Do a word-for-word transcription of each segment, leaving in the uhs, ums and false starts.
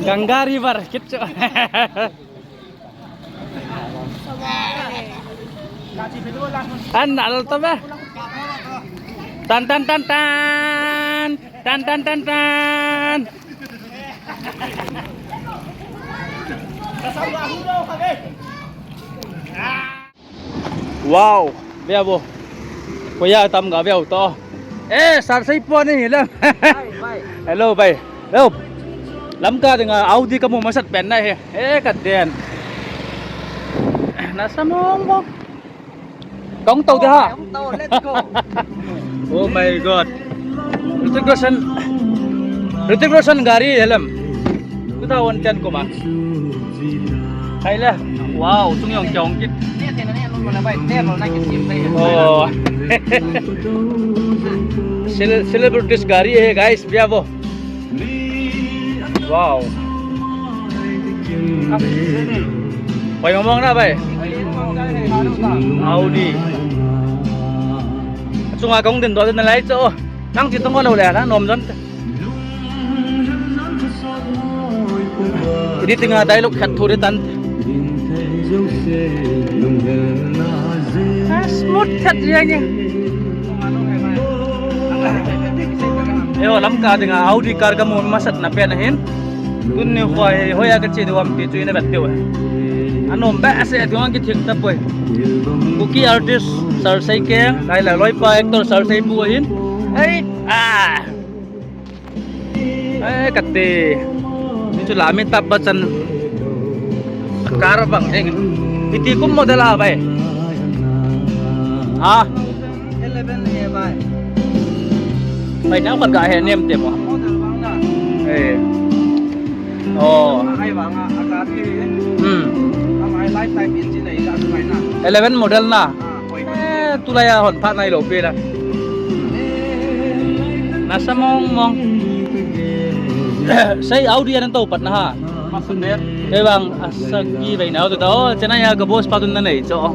Ganga River, kicho. An alta ba? Tan, tan, tan, tan. Tan, tan, tan, tan. Wow, vea bo. Koya tam ga vea to. Eh, sar sei po ni hilam. Hello, bhai. Hello. Lamka dinga Audi kamu masat pen na he. Eh, ka den. Nasa mong mong. Kong tau de ha. Let's go. Oh my God. Hrithik Roshan. Hrithik Roshan gari hilam. Two thousand ten ko ma. Hai le. Wow, chung yong kyong kit. Oh. Cele- celebrities gari hai, guys, vea bo. Wow. Pai mong mong na, bhai. Audi. Chunga kong din do na lai cho. Nang chi tong lo le na nom don. Editing a dialogue khat thu ri tan. Ah, smooth khat riang e. Eo, Lamka dinga Audi car kamu masat na pen ahin. Tuni khoi, hoiya kache diu ham ti chu ina vet diu. Anom behseh diu ang kithik tapoi. Kuki artist Sar Seikeng, lai la loipa actor Sar Seipu ahin. Ai, ah. Eh, kati. Ni chu la Amitabh Bachchan. Car bang jeng. Iti kum model a, bhai? Ha? Eleven e, bhai. Bhai, nang pat ga he nem te mo. Model bang na. Eh. Oh. Ai bang a, a car hi. Hmm. Am ai lifetime engine ai la tu bhai na. Eleven model na. Ah. Eh, tulai a hon phat nai lou pi la. Nasa mong mong. Sei Audi a nang tou pat na ha. Masuk deh. Kei bang asagi bai nau tu tau. Chennai a ka boss pa tu na nei cho.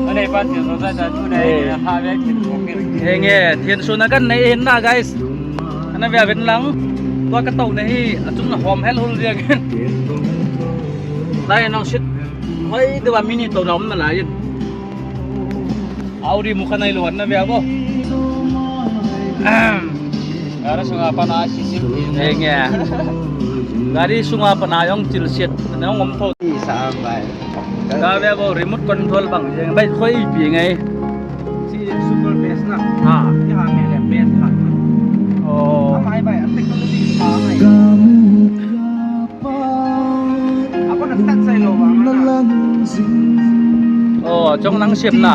Anei pa thian so sa ta tu nei. Ha ve thian so ke. Enge, thian so na kan nei hin na, guys. Ana ve ven lang. Tua ka tou na hi, achung na hom hel hul dia. Lai nong sit. Hoi, tu ba mini tou na om na lai. Audi mu kha nai lou na vea bo. Ahem. Gari sunga pat na sisim. Enge. Gari sunga pat na jong chil siat na jong um tho. Isa am bai. Ka vea bo remote control bang jeng bai khoi pi ngai. Si super bass na. Ha. Ni ha me le bass khat. Oh. Amai bai a technology sa mai. Apa na tat sai lou bang na. Oh, chong nang sim na.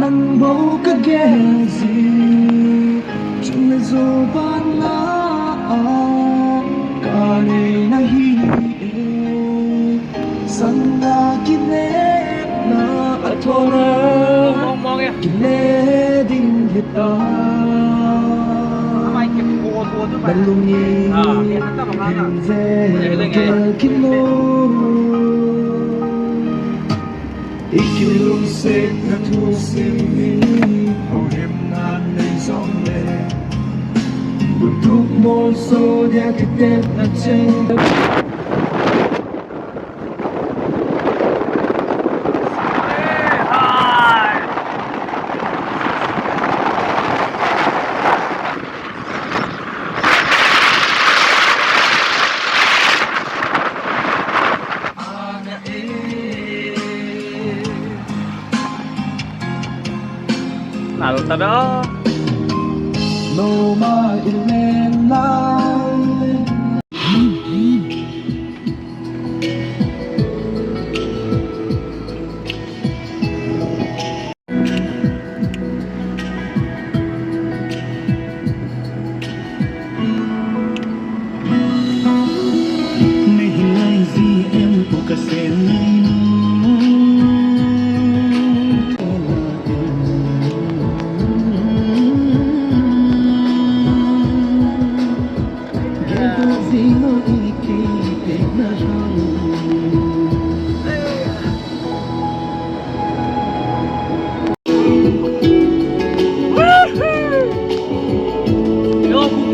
Nang bou ka gel ji, chung le jo ban la a, ka nei na hi e. Sanga kinepna a thona, mong mong e. Kile ding hita. Amai ke ko ko tu ba. Balung ni. Ah. Ke na ta ba na. Zel ke kino. Ikilungsetna thusim hi, holimna nei jongle, butuk molso dia kitepna cheng. Nal ta da. No ma ilen lai.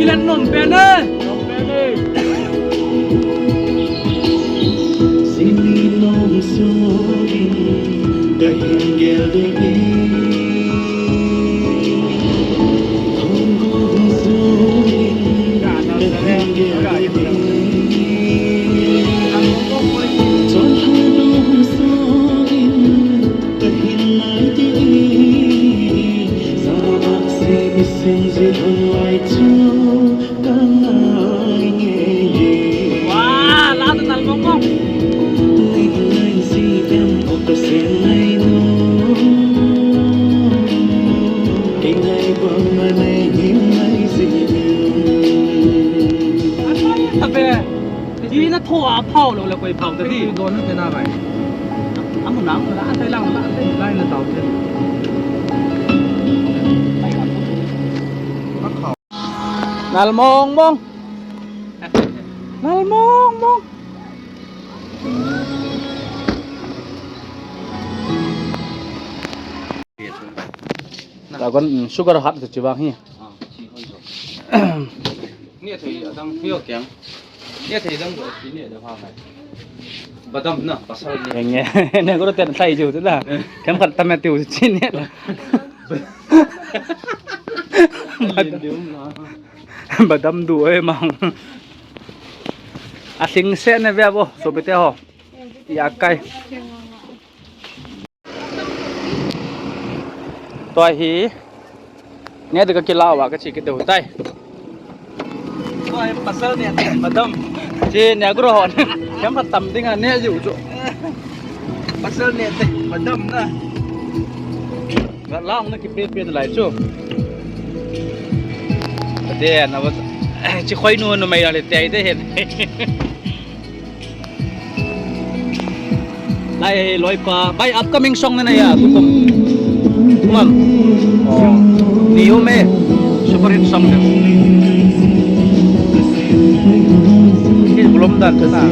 Kan nom pen e. Nom pen e. Singni nom sungin kahin gel ding e. Hung gong sungin kahin gel ding e. Chonpha nom sungin kahin nai ding e. Zamak se mi sing ji hung lai chu. Wah, la tu nal mong mong. Abe, ina thoa phao lou le koi phao ta di. Don na te na bai. Amu nang la te lang la te lai na tao te. Nal mong mong. Nal mong mong. Ta kon, mm, sugar hat ka chi vang hi. Ni thei adang hi o kyang. Ni thei dang do chi ni da ha hai. Badam na pasal ni. Nge, ne ko ten thai ju da. Kem khat tam tiu chi ni la. Badam. Badam du oi mang. A hling se ne ve bo, sopite ho. Ya kai. Tua hi. Ne de ka kila wa ka chi ki deu tai. Tua hi pasal ne te badam. Chi ne gro hon. Kem khat tam ding a ne ju chu. Pasal ne te badam na. Ga lang na ki pe pe lai chu. Ade na ba. Chi khoi nu nu mai la le te ai te hen. Lai hi loi pa. Bai upcoming song na na ya tu kum. Kum am. Oh. Ni um e. Super hit song na. Ki belum dan tu na.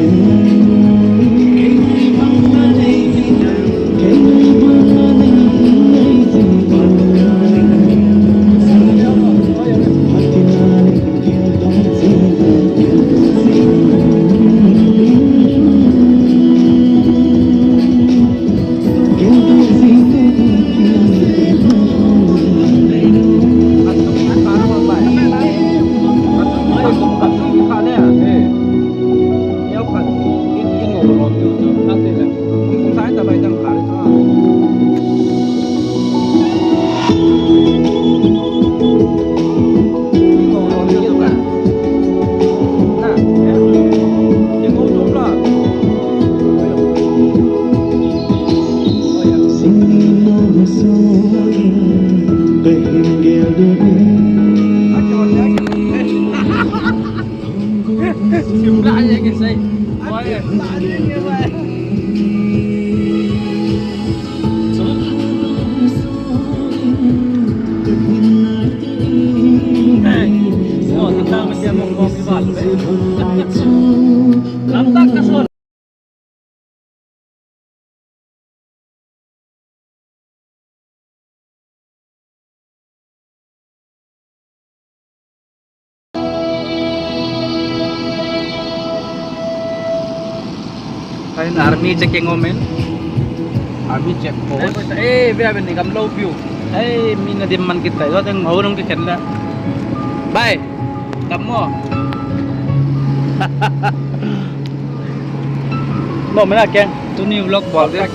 Kahin army checking omen. Army check post. Eh, ve ve ni kam lo piu. Eh, mi na dim man kit tai, lo teng ho nung ki khen la. Bai. Kam mo. Mo mena keng, tuni vlog bol de.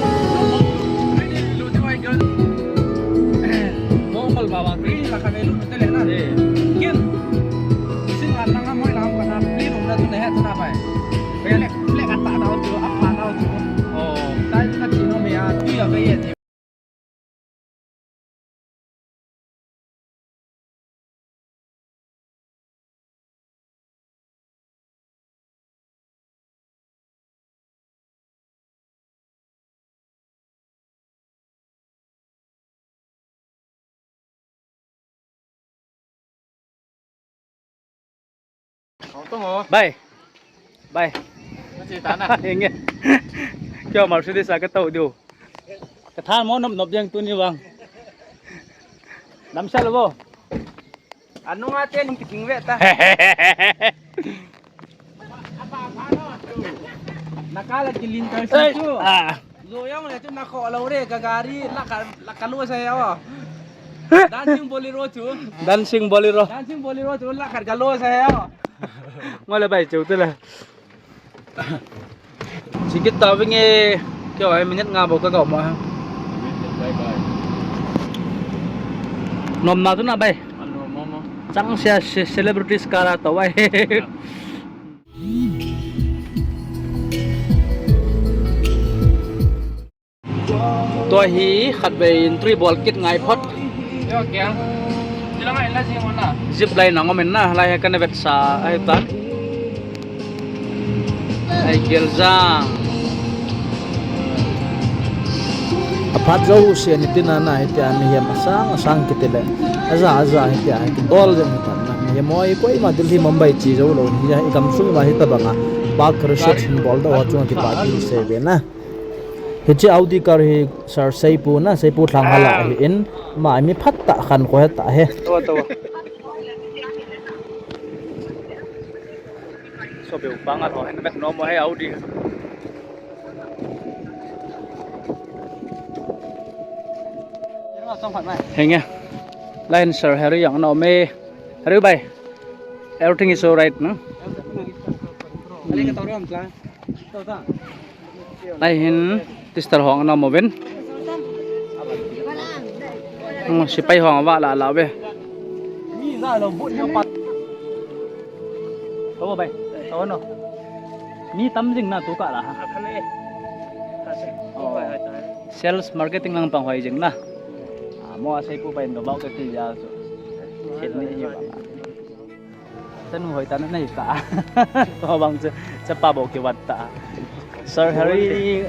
Mo kol baba, green la ka ne lu te le na. Eh. Kin. Sin an lang mo lang ka na, li lu na tu ne he tu na bai. Black, black ata na tu, apa na tu. Oh. Tai na ti no me a, tu ya ve ye. Bai. Bai. Nge. Kyo Mercedes a ka tou diu. Ka than mo nop nop jeng tuni vang. Nam sal bo. Anunga ten kiting ve ta. Nakala kilin kar si chu. Zo yong le chu na kho lo re ka gari la ka la ka lo sa ya. Dancing Bolero chu. Dancing Bolero. Dancing Bolero chu la ka ka lo sa ya. Ngole bai chu te le. Chikit ta vinge, kyo ai minute nga bou ka kau ma. Bye bye. Nom na tu na bai. Nom, nom, nom. Chang sia celebrities kara to bai. Tua hi khatvei entry bol kit ngai phot. Yo, kiang. Zip line a ngom in na, lai he kana vetsa ahi tan. Ai gel jang. Aphat jo se ni tina na hitia mihem asang asang kiti le. Aja aja hitia kibol jeng hitan na. Mihem oi koima Delhi Mumbai chi jo lo hi, i gamsung va hitabanga. Bak research hin bol da wa chunga kipa ti se ve na. Hiche Audi car hi Sir Seipu na, Seipu Thanghala ahi in, ama mi phat ta khan ko he ta he. Tawa, tawa. So beu panga tho hen vet nom he Audi. Henge. Line Sir Harry jong na me. Harry bai. Everything is alright, no? Lai hin tester hong na movin. Ang sipai hong wa la la ve. Tawa bai. Tawa no. Mi tam jing na tu ka la ha. Sales marketing lang pang hoi jing na. Mo a Seipu bai no bau ka ti ya so. Sel ni hi ba. Chanu hoi ta na nei ta. To bang chu chapa bou kivat ta. Sir Harry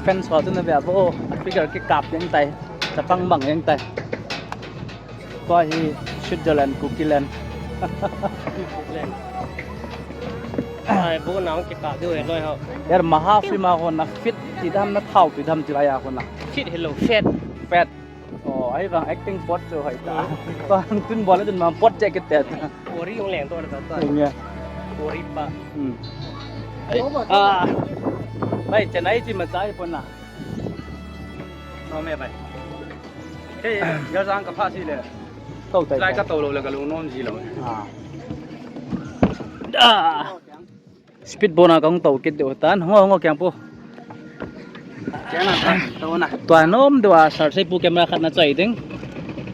fans ho tu na ve a bo. Figure kikap jeng tai. Chapang bang jeng tai. Tua hi Switzerland, Kukiland. Ai, bo nang kikap diu he loi ho. Yar maha film a ho na fit ti dam na thau ti dam ti lai a ho na. Fit hello, fat. Fat. Oh, ahivang acting pot chu hoi ta. Tua tun bol tun ma pot che kit te. Kori jong leng to ta ta. Eng ya. Kori pa. Hmm. Ai, ah. Bai, Chennai chi ma chai pon na. Nom e bai. Hei, Galjang ka pha si le. Tou tai. Lai ka tou lou le ka lungnom ji lou. Ah. Ah. Speed boat na kong tou kit diu tan. Ngo, ngo kiang pu. Kiang na ta, tou na. Tua nom diu a Sir Seipu camera khat na choi ding.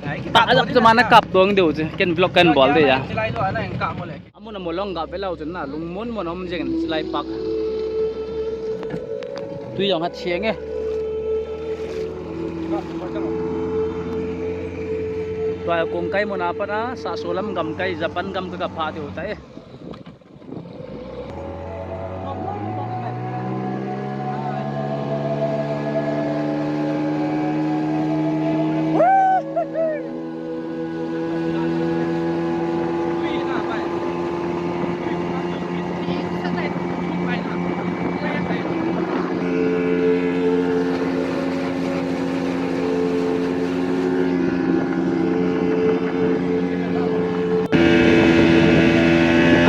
Ai, ta jap chu ma na kap dong diu chu. Ken vlog kan bol de ya. Chilai lo ana eng ka mo le. Amun amol long ga ve lou chun na lungmon mon om jeng in silai pak. Tui jong hat siang e. Tua kong kai mon a pat a sa solam gam kai Japan gam ka ka pha diu ta e.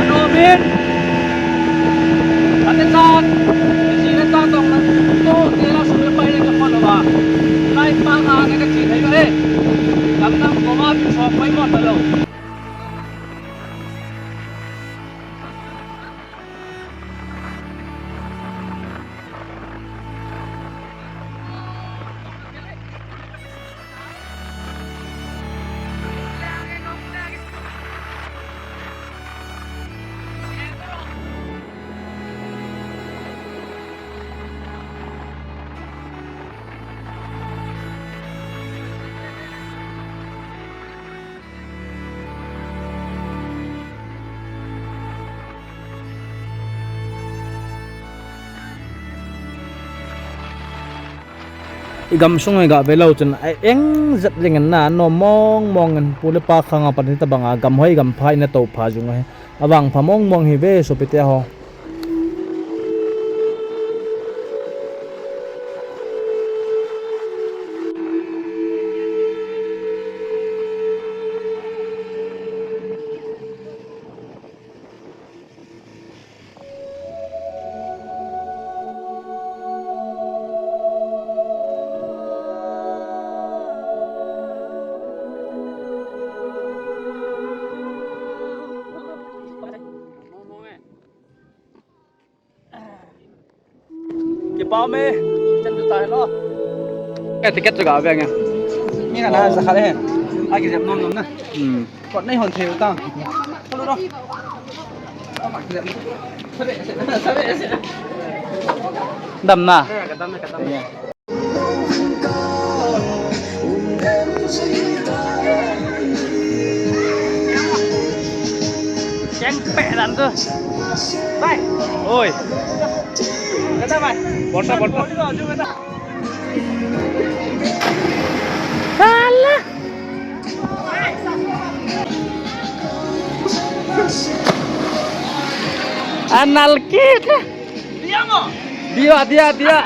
Ano bin? Ate chan, isi na chan tong na to, te la su pa ina ka pa lo ba. Lai pa na na ka chi thei lo e. Lam nam ko ma bi so pai mo ta lo. I gamsung hi ga ve lou chun a eng zet ding in na nom mong mong in pu le pa khang a pan hitabang a gam hoi gam pha in a to pha jung ahi. Avang pha mong mong hi ve sopite ho. Pau me, chan tu tai lo. Eh, ticket chu ga ve nge. Ni ka na sa kha le. A ki jep nom nom na. Hmm. Kot nei hon thei u tang. Ko lo lo. Dam na. Eh, ka dam na, ka dam na. Cheng peh dan tu. Bhai. Oi. Kata bhai. Bolta, bolta. Alah. Anal kit. Dia mo. Dia, dia, dia.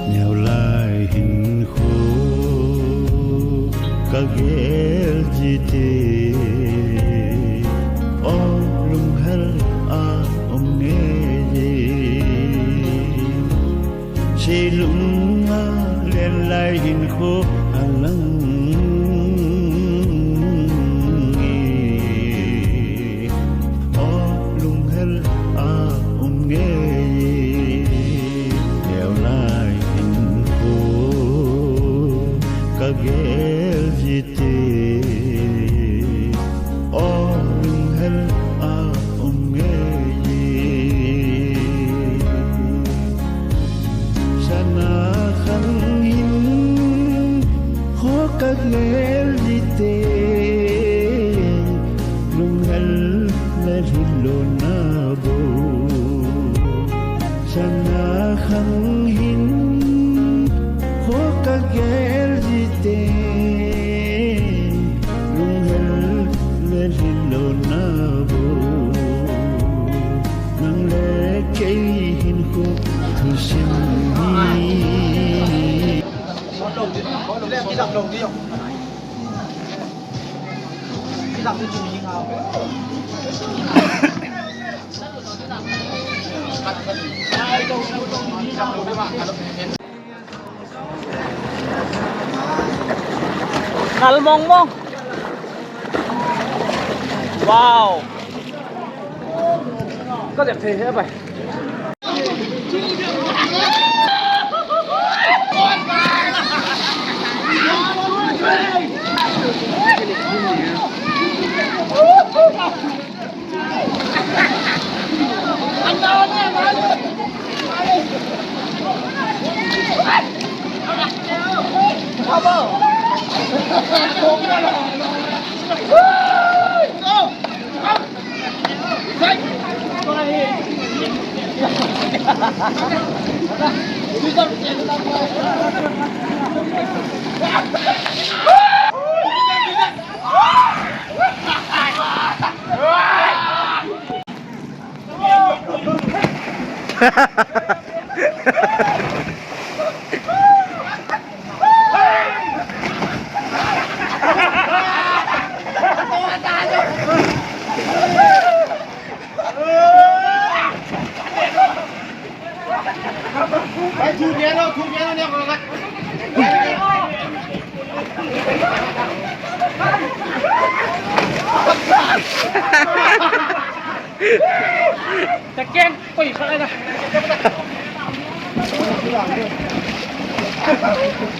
Neo lai hin khu ka gel jite, o lunghel a um nge ji. Seilung a len lai hin khu a lang e. O lunghel a um nge e. Neo lai hin khu ka gel jite. O lunghel a um nge e. Sana khang hin kho ka gel jite, lunghel le lhilona bou. Sana khang hin kho ka gel jite, lunghel le lhilona bou. Nang le kei hin khu thusim hi. Ngal mong mong. Wow. Ka jep thei he bai.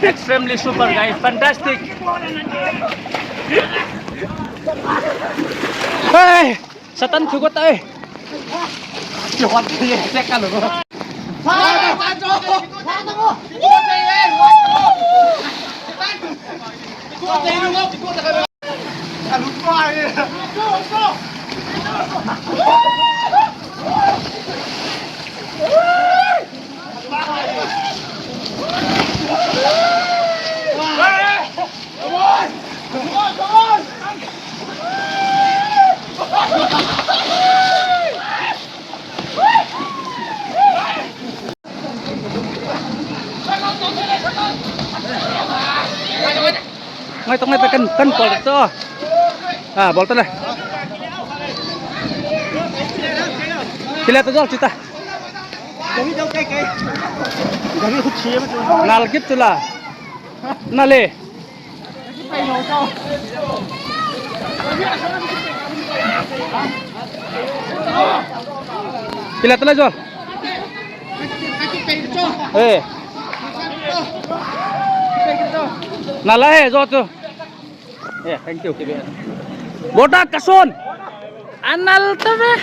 Extremely super, guys, fantastic. Hey! Satan thu ko tai. Ki hot ye se ka lo. Ngai to, ngai to, kan, kan bol to. Ah, bol to le. Kila to jol chita. Nal kit tu la. Na le. Pila tala jo. Eh. Nala he jo tu. Eh, thank you. Bota kason. Anal tave.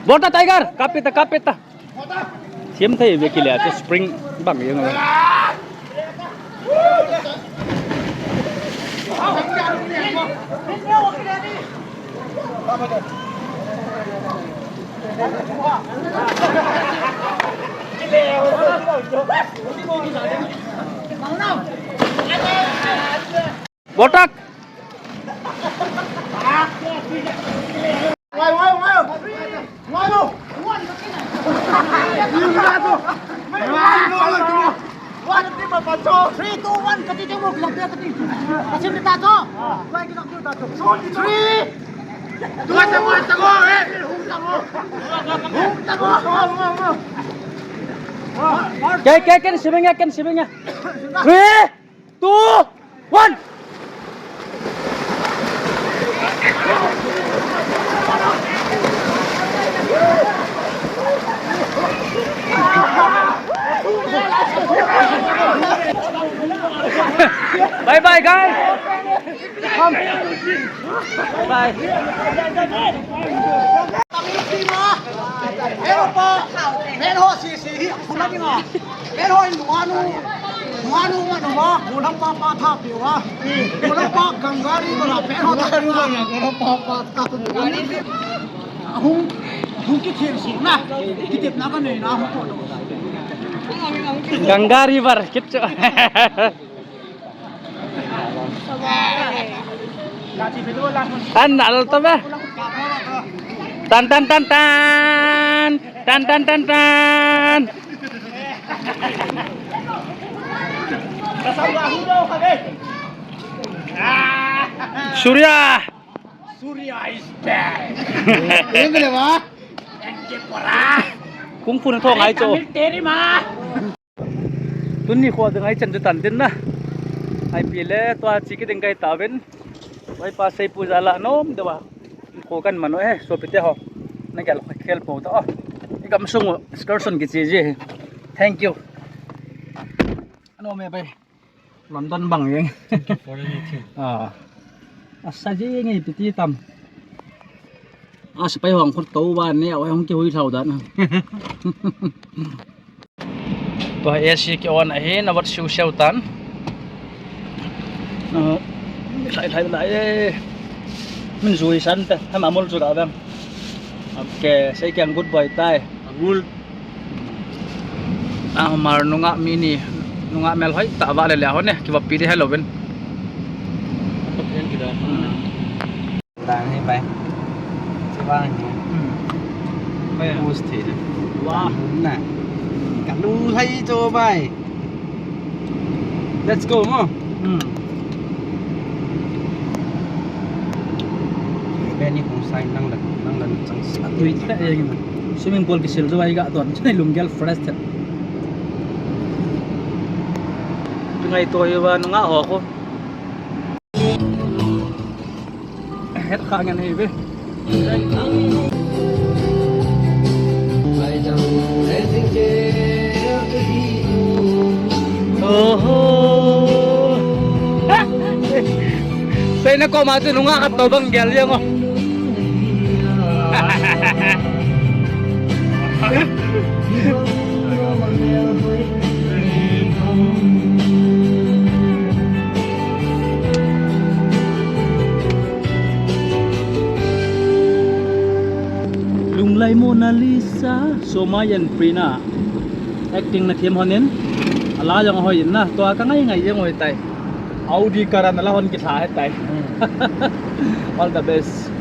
Bota Tiger, kapita, kapita. Siam thei ve kile, chu spring bang jeng a. Botak. Three, two, one, kati jeng mo, kilang pia kati. Kasim ni ta cho. Three. Ke, ke, ke, sibing ya, ke, sibing ya. Three. Two, one. Bye bye, guys. Come. Bye. Pen ho sisi hi, khuna dinga. Pen ho in nunganu, nunganu ma nunga, golam pa pa tha piu ha. Golam pa Gangari gola pen ho tha piu ha. Golam pa pa tha piu ha. Hung, hung kithil sung na. Kitepna kanei na hung ko. Gangari bar, kit cho. An al to ba? Tan, tan, tan, tan. Tan, tan, tan, tan. Surya. Surya is back. Kung fu na thong ai cho. Tuni kho ding ai chan chu tan tin na. Ai pi le tua chi kiding kai ta ven. Vai pa sei pu jala nom de wa. Kho kan mano he, sopite ho. Na gel khel po ta. I gam sung excursion ki chi ji. Thank you. Ano me bai. London bang jeng. Thank you for everything. Ah. Asa ji nge piti tam. Asa pai hong khut to ba ne, hong kihui thau dan. Tua A C ki on ahi, na vat siu siu tan. Lai lai lai. Min jui san ta, ham amul chu ka bang. Okay, sei kiang good boy tai. Amul. Ah, mar nunga mini, nunga mel hoi ta va le le ho ne, ki va pi de hello ben. Dan hi bai. Chubang hi. Hmm. Bai. Boost thi de. Wah. Na. Ka lu hai cho bai. Let's go mo. Hmm. Benny kung sai nang lan, nang lan chang sa. Tui ta eng. Swimming pool kisil jo ai ga don. Chai lunggel fresh the. Ngai to hi ba nunga ho ko. Het kha ngen hi ve. Oho. Sei na ko ma chu nunga khat to bang gel jeng o. Lunglai Mona Lisa, Somaya and Prina. Acting na them honin. Ala jong hoi in na. Tua ka ngai ngai jeng hoi tai. Audi car a na la hon kisa he tai. Hmm. All the best.